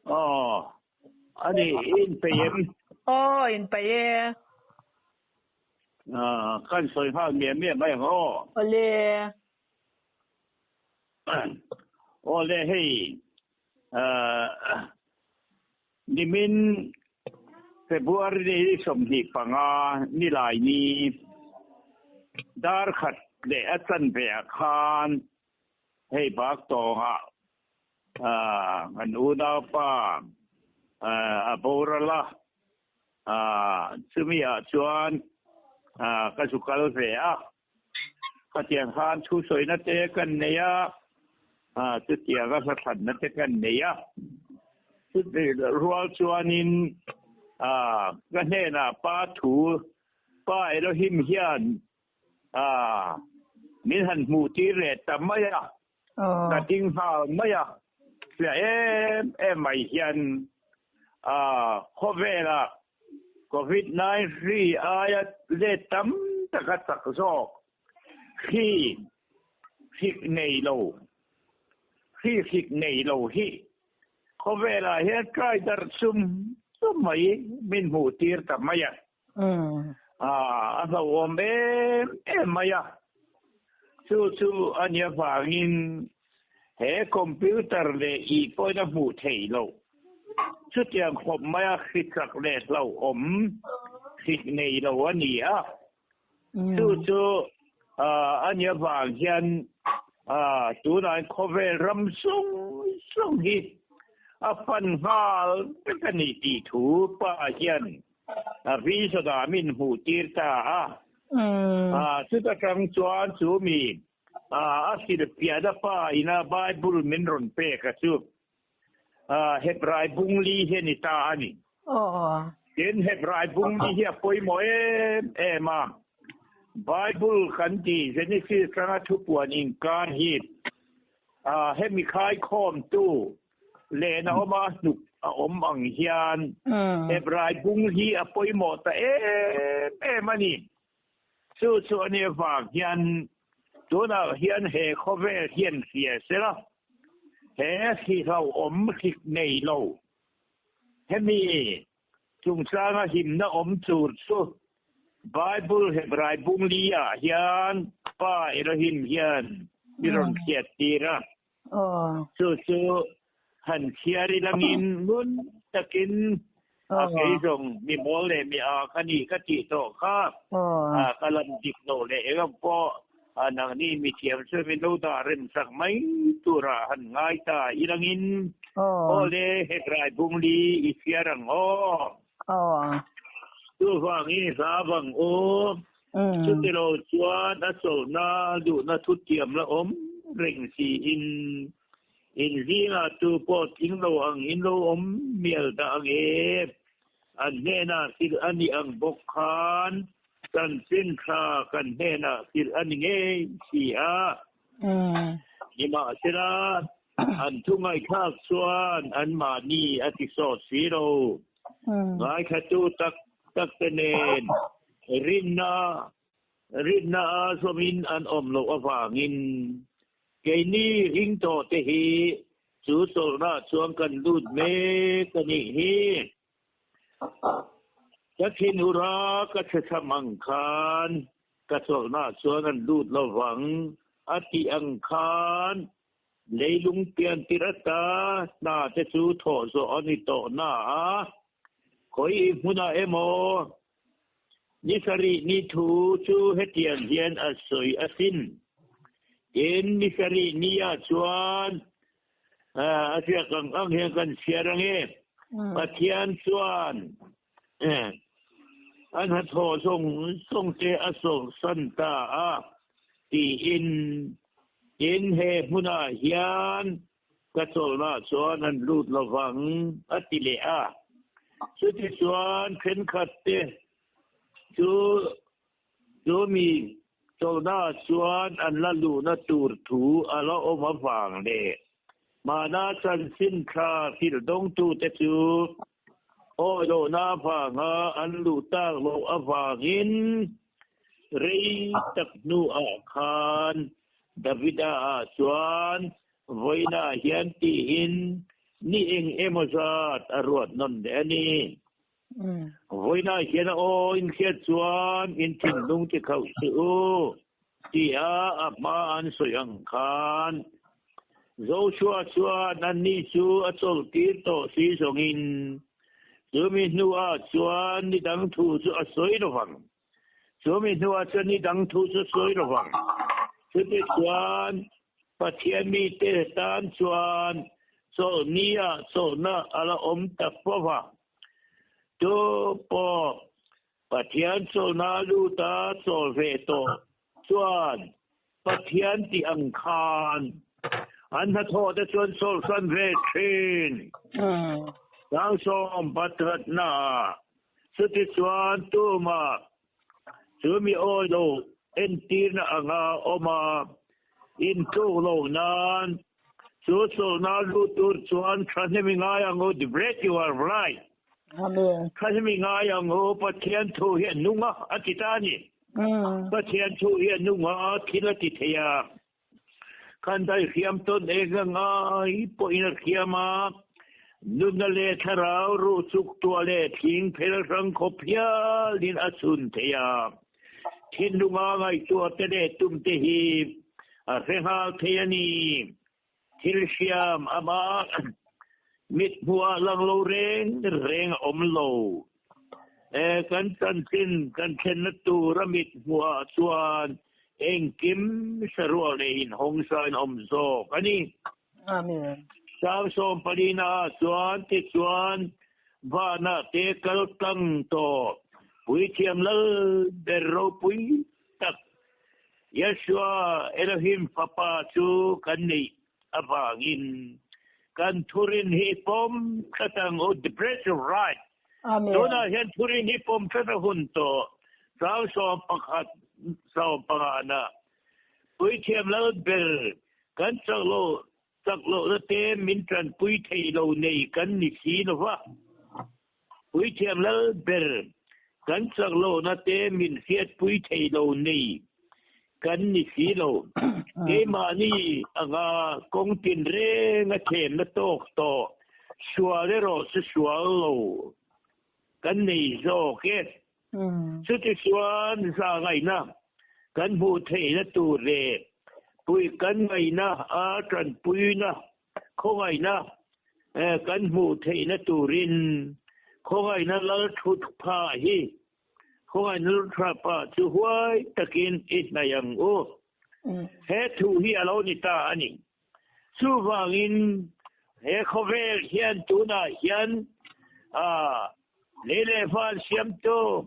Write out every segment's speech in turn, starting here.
Aw, ani in peih em? Aw, in peih e. Ah, kan sawi nghal miah miah mai ang aw. Awle. Awle hei, ah, nimin February ni 25 nilai ni dar khat leh a chanve ah khan hei bak tawngah ah kan unaupa ah a boral a, ah chumi ah chuan ah ka zu kal ve a, khatiang khan thusawina te kan nei a, ah chutiang a hlathlanna te kan nei a, chuti rual chuanin ah ka hnenah pa thu pa Elohim hian ah min han hmuh tir leh ta mai a. Ka ding nghal mai a, fiah em em mai hian khawvela Covid 9 hri aia let tam taka chak zawk hri hrik nei lo hri hrik nei lo hi khawvelah hian try darh chum chum mai min hmuh tir ta mai a. A hlauhawm em em mai a, chu chu a nih avangin he computer leh ih pawhin a hmuh theih loh. Chutiang khawp maia hrichak leh hlauhawm hrik nei lo a ni a, chu chu a nih avang hian tunah khawvel ram zawng zawng hi a fan nghal vek a ni tih thu pa hian A visa min hmuh tir ta a. Chuta tang chuan chu mi a hrilhfiahna pa ina Bible min rawn pek a chu Hebrai bungli hi a ni ta a ni. Tin, Hebrai bungli hi a pawimawh em em a. Bible kan tih Genesis atanga thupuan inkar hi hemi khaikhawmtu Len a awm a, hnuk a awm ang hian Hebrai bung hi a pawimawh ta em em a ni. Chu chu a nih avang hian tunah hian he khawvel hian hria sela, he hrihlauhawm hrik nei lo hemi chungchanga himna awm tur chu Bible Hebrai bung li ah hian Pa Elohim hian mi rawn hriat tir a. Chu chu han chhiar ilangin ngun takin a kei zawng mi mawl leh mi a ka ni ka tih tawh kha ka lam dik lo leh eng ang pawh nangni mi thiam chu min lo dah rem sak mai turah han ngai ta ilangin aw le Hebrai bungli i chhiar ang aw. Chuvangin i hla vang u. Chutilo chuan a chawlhna duhna thutiam la awm reng siin in zingah tu pawh tling lo ang in lo awm mial dah ang e. An hnenah hrilh a nih ang bawk khan chanchin tha kan hnenah hrilh a ni ngei si a. Nimahsela an thu ngaihthlak chuan anmahni a ti sawt si lo. Ngaithla-tu tak tak te nen rinna rinna a zawmin an awm loh avangin keini ring tawh te hi chu chawlhna chuan kan lut mek a nih hi. Ka thinur a ka chhechham ang khan ka chawlhna chuan an lut lovang a tih ang khan Leilung pian tir ata hna te chu thawh zawh a ni tawh na a, khawi hmunah emaw ni sarih ni thu chu hetiang hian a sawi asin. Tin, ni sarih ni ah chuan a ziak ang ang hian kan chhiar ange, Pathian chuan a hnathawh zawng zawng te a sawhsan ta a tiin tin he hmunah hian ka chawlhna chuan an lut lovang a ti leh a. Chutichuan thenkhat te chu chu mi chawlhna chuan an la luhna tur thu a la awm avang leh mahna chanchin tha hrilh dawngtute chu Awi lohna avanga an luh tak loh avangin rei tak hnuah khan Davida ah chuan vawiinah hian tihin. Ni eng emaw zat a ruat nawn leh a ni. Vawiinah hian a aw in hriat chuan in thinlung ti khauh suh u tia a hma an sawi ang khan Joshua chuan anni chu a chawlhtir tawh si zawngin chumi hnuah chuan ni dang thu chu a sawi lovang. Chumi hnuah chuan ni dang thu chu sawi lovang. Chuti chuan Pathian mite tan chuan chawlhnia chawlhna a la awm ta fo va. Tu pawh Pathian chawlhna luta chawl ve tawh chuan Pathian tih ang khan an hnathawh te chuan chawlhsan ve thin. Sangsawm Pathatna Chuti chuan tumah chu mi awi lo entirna anga awm a, intluk loh nan chu chawlhna lut tur chuan thahnem i ngai ang u, break your right. Amen. Thahnem i ngai ang u, Pathian thu hi a nung a, a ti ta a ni. Pathian thu hi a nung a, thil a ti thei a. Khan daihriam tawn eng a ngai pawhin a hriam a, nunna leh thlarau ruh chuk tuah leh thing phel hrang khawp hialin a chhun thei a. Thinlunga ngaihtuah te leh tum te hi a hre nghal thei a ni. Thil hriam amah mit hmuhah lang lo reng reng a awm lo. E, kan chanchin kan thlenna tura mit hmuhah chuan engkim saruak leh inhawng sain a awm zawk a ni. Amen. Sang 14 ah chuan tichuan vanah te kal tlang tawh Puithiam Lal ber ropui tak Yeshua Elohim Fapa chu kan neih avangin kan thurin hi pawm tlat ang u, the breath of right. Amen. Tunah hian thurin hi pawm tlat a hun tawh. Chang 11 15 na Puithiam Lal ber kan chak lo chak lohna te min tanpui thei lo nei kan ni si lo va. Puithiam Lal ber kan chak lohna te min hriatpui thei lo nei kan ni si lo. Keimahni anga kawng tinreng a thlemna tawk tawh sual erawh chu sual lo kan nei zawk e. Chutichuan zahngaihna kan hmuh theihna tur leh pui kan ngaihna a tanpuina Khawngaihna kan hmuh theihna turin khawngaihna lal thut pha hi khawngaihna lal tha pa chu huai takin i hnaih ang u. He thu hi a lo ni ta a ni. Chuvangin he khawvel hian tunah hian lei leh van siamtu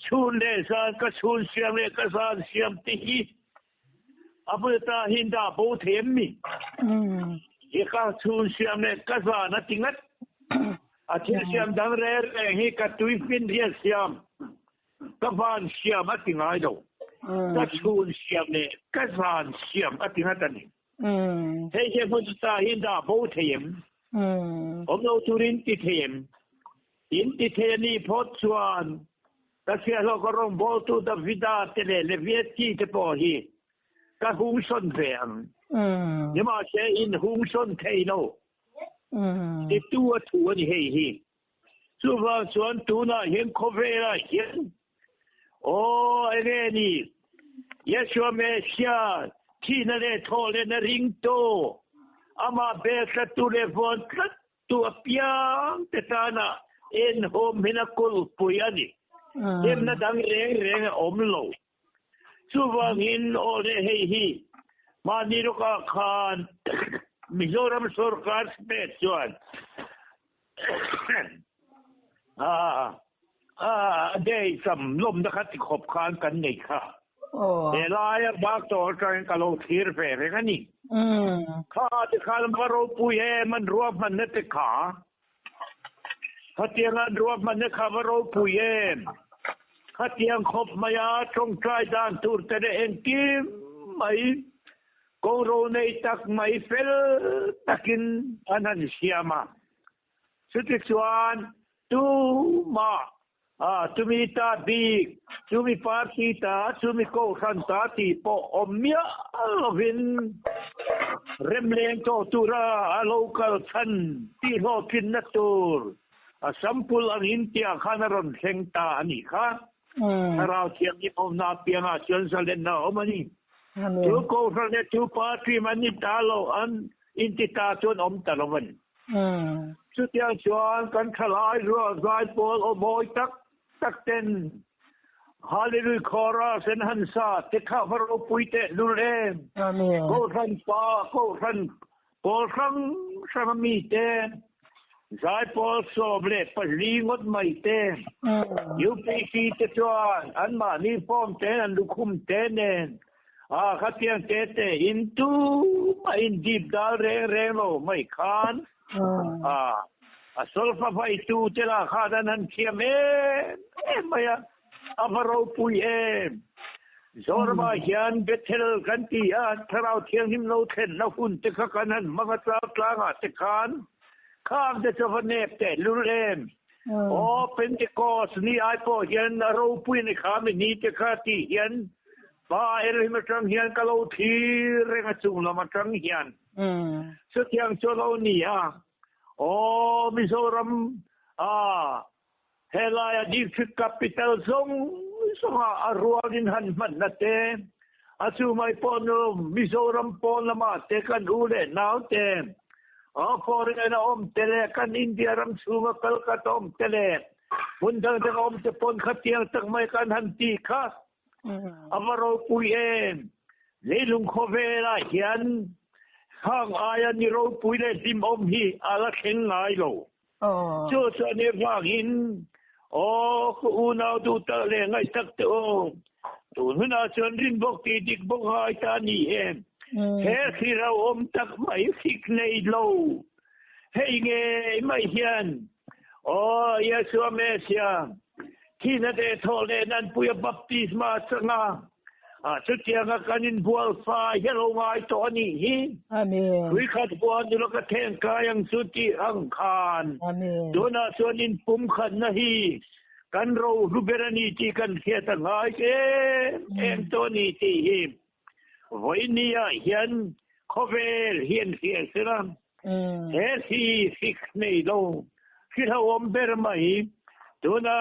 chhun leh zan ka chhun siam leh ka zan siam te hi A bul ta hin dah bo thei em mi? Hi ka chhun siam leh ka zan a ti ngat. A thil siam dang reng reng hi ka tui hmin riat siam, ka van siam a ti ngai lo. Ka chhun siam leh ka zan siam a ti ngat a ni. Hei hi hmun ta hin dah bo thei em? Awm lo turin ti thei em? In ti thei a nih phawt chuan ka chhiahhlawh ka rawngbawltu Davida te leh Leviati te pawh hi ka hungsawn ve ang. Nimahse in hungsawn thei lo titu a thu a ni hei hi. Chuvang chuan tunah hian khawvelah hian aw enge ni Yeshua Messiah thihna leh thawhlehna ringtu amah bel tlattu leh vawn tlat Tu apiang te tana enhawm hin a kulhpui a ni. Hemna dang reng reng a awm lo. Chuvangin aw le hei hi mahni lawkah khan Mizoram sorkar state chuan a day sam lawmna kha ti khawp khan kan nei kha. He laia bak tawh atangin ka lo thlir ve reng a ni. Kha ti khan va ropui em an ruahmanna te kha. Khatiang an ruahmanna kha va ropui em. Khatiang khawp maia tawngtai dan tur te leh engkim mai kawngro nei tak mai fel takin an han siam a. Chutichuan tumah. A chumi ta bik, chumi party ta, chumi kohhran ta tih pawh awm miah lovin remleng tawh tura a lo kal chhan tih hlawhtlinna tur a sampul angin tiah khan a rawn thleng ta a nih kha. Thlarau Thianghlim awmna apiangah chuan zalenna a awm a ni. Tu kohhran leh tu party mah an ni ta lo, an inti ta chuan awm ta lo a ni. Chutiang chuan kan thalai rual zai pawl aw mawi tak tak ten Hallelujah Chorus an han sa te kha va ropui teh lul em. Kohhran pa, kohhran pawl hrang hrang a mi te, zai pawl 14 ngawt mai te, UPC te chuan anmahni form te an lukhum te nen A khatiang te te in tumah in dip dal reng reng lo mai khan a a solfa vaitu te lah khan an han thiam em em mai a, a va ropui em. Zorama hian Bethel kan ti a, Thlarau Thianghlim lo thlenna hun te kha kan han hmang a chau tlangah te khan khang te chu va nep teh lul em. Aw Pentecost ni ai pawh hian a ropui a ni kha mi ni te kha tih hian Pa Elohim atang hian ka lo thlir reng a chung lam atang hian chutiang chu a lo ni a. Aw Mizoram a helaia district capital zawng zawnga a rualin han hmanna te a chu mai pawh nu Mizoram pawn lamah te kan u leh nau te a foreign a awm te leh kan India ram chhunga Calcutta awm te leh hmun dang dang a awm te pawn khatiang tak mai kan han tih kha A va ropui em! Leilung khawvelah hian hang aia ni ropui leh hlimawm hi a la thleng ngai lo. Chu chuan he vangin, aw, ka unau duh tak leh ngaih tak te aw, tun hunah chuan rin bawk tih dik bawk ngai ta a ni em? He thlir au awm tak mai hrik nei lo. Hei ngei mai hian, aw, Yeshua Messiah, Thihna te thawh leh nan puia baptisma a chang a, ah chutianga kan inbual fai hi a lo ngai tawh a nih hi. Amen. Hrui khat hua nula ka theng kai ang chu tih ang khan Amen. tunah chuan inpumkhatna hi kan rohlu ber a ni tih kan hriat a ngai em em tawh a ni tih hi vawinia hian khawvel hi an hria sela he hri hrik nei lo hri hlauhawm ber mai tuna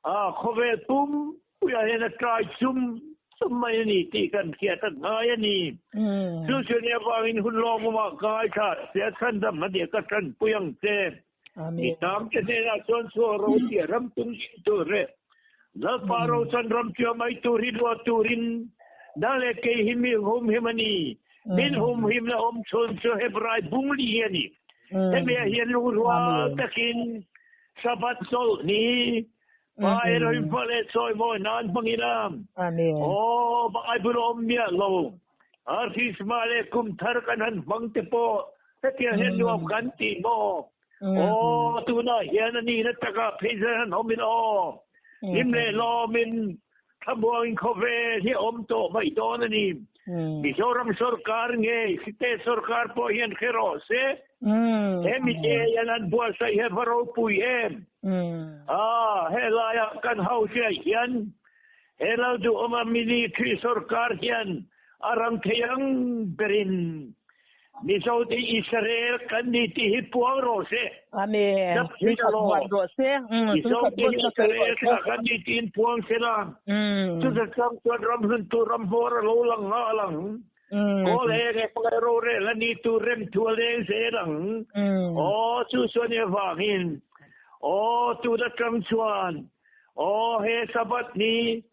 khawvel pumpuiah hian a trai chum chum mai a ni tih kan hriat a ngai a ni. Chu chu nia vangin hun lawmawmah ka ngaithla sia chhandam a nia ka tanpui ang che. Mi tam te hnenah chuan chhuah ro tih ram tum in tur leh Lalpa ro chuan ram tia mai tur hi luah turin nang leh kei hi mi humhim a ni. Min humhim na awm chhun chu Hebrai bung li hi a ni. Hemi ah hian lungrual takin Sabbath chawlh ni Pa Elohim fa leh chawimawi nan hmangin a. Aw Bible awm miah lo. A Christmas leh kum thar kan han hmang te pawh hetiang hian nuam kan ti maw? Aw tunah hian a nihna takah phei chuan han awm ila aw. Hlim leh lawmin thlamuangin khawvel hi a awm tawh mai dawn a ni. Mizoram sorkar nge state sorkar pawh hian hre rawh se. He mite hian an buatsaih hi a va ropui em. A helaiah kan hausiah hian He lo duhawma military sorkar hian a ram thei ang berin Mizo te Israel kan ni tih hi puang rawh se. Amen. Dap hi ta lo. Rawh se. Mizo te Israel thla kan ni tiin puang se la. Chuta chang chuan ram hlun tu ram hmawr a lo lang nghal ang. Kawl eng e pangai rorel a ni tu rem thu a leng zel ang. Aw chu chuan e vangin aw tun atang chuan Aw, he Sabbath ni,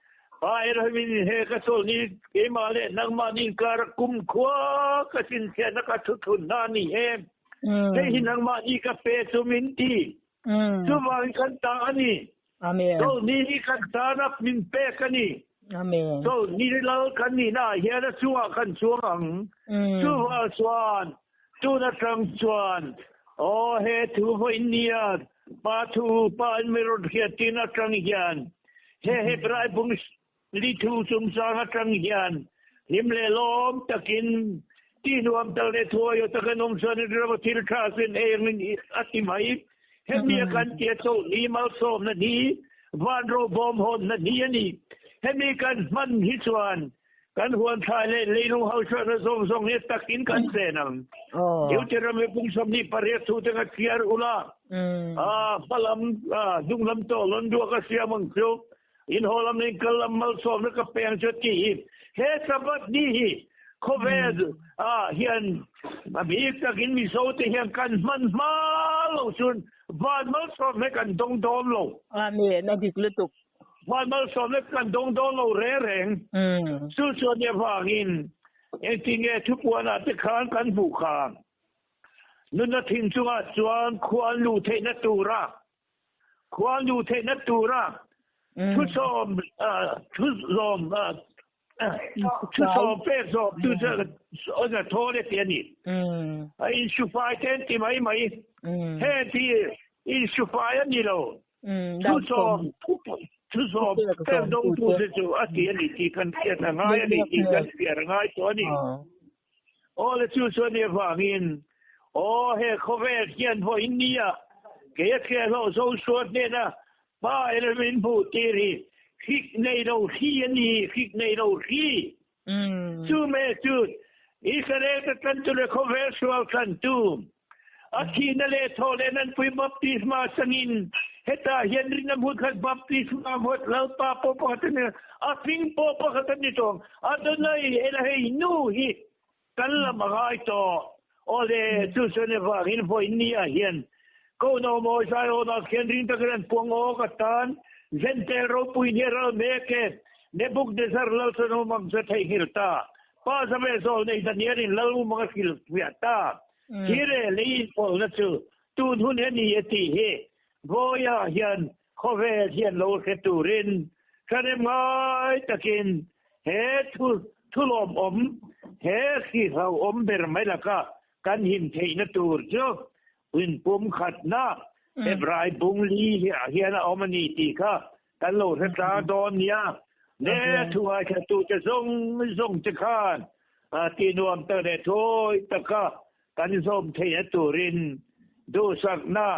Pa Elohim-in he ka chawlh ni keimah leh nangmah ni inkar a kumkhua ka chhinchhiahna ka thuthlunna a ni e. Hei hi nangmah ni ka pe chu min ti. Chuvangin kan ta a ni. Chawlh ni hi kan tana min pek a ni. Chawlh ni lal kan nihna ah hian a chungah kan chuang ang. Chuvang chuan Tun atang chuan, Aw, he thu vawiin nia, Pa thu, Pa in mi rawn hriat tin atang hian, he Hebrai bung li thu chungchang atang hian, hlim leh lawm takin, tih nuam tak leh thuaio takin awm chuan in ram a thil tha sin ei angin a ti mai. Hemi a kan tia chawlh ni, malsawmna ni. Van ro bawm hawnna ni a ni. Hemi kan hman hi chuan kan huan thlai leh leilung hausakna zawng zawng hi takin kan chen ang. Deuteronomy pung 28 thu te kha chhiar ula, hmalam hnunglam tawh lawn duak a siam ang chu. In haw lam in kal lam malsawmna ka peng chu ti hi he Sabbath ni hi khawvel ah hian a bik takin Mizo te hian kan hman hma lo chuan van malsawmna kan dawng dawn lo. Amen, a dik lutuk. Van malsawmna kan dawng dawn lo reng reng. Chu chuan avangin engtinge thupuanah te khan kan hmuh kha nunna thing chungah chuan khua an luh theihna tura Khua nu theihna tura thusawm thuzawm thusawm pek zawm chu chu a thawn e tih a ni. A insufai te an ti mai mai. Heng ti insufai a ni lo. Thusawm thusawm pek dawngtu te chu a ti a ni tih kan hriat a ngai a ni tih kan hriat a ngai tawh a ni. Aw le chu chuan i avangin, aw he khawvel hian vawiin nia kei a thliah hlawh Joshua hnena pa element hmuh tir hi hrik nei lo hri a ni, hrik nei lo hri. Chu me chu Israel te tlantu leh khawvel sual tlantu, a thihna leh thawh leh nanpui baptisma changin hetah hian rinna hmun khat baptisma hmuat Lalpa pawh pakhat a ni, a hming pawh pakhat a ni tawh. Adonai Eloheinu hi kan lam a ngai tawh. Awle, chu chuan avangin vawiin ni ah hian Kohno mawi Zion-ah khian ring takin an puang awk atan Jentail ropui hnial ral mek e, Nebuchadnezzar lal chuan awm ang chu a theihnghilh ta. Pa Zame zawl nei Daniel-in lal umang a hrilh fiah ta. Thire lei inpawlna chu tun hun he ni a tih hi Vawiah hian khawvel hian lo hre turin thahnem ngai takin he thu thulawmawm, he hrihlauhawm ber mai laka kan him theihna tur chu inpumkhatna Hebrai bung li ah hian a awm a ni tih kha kan lo hre tlang dawn nia. Le thu ngaithlatute zawng zawng te khan tihnuam tak leh thawi taka Kan zawm theihna turin duhsakna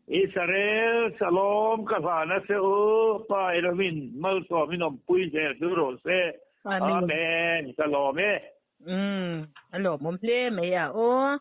Israel Shalom ka hlan a che u, Pa Elohim malsawmin awmpui zel chu rawh se. Amen. Ka lawm e. Umm, a lawmawm hle mai a aw.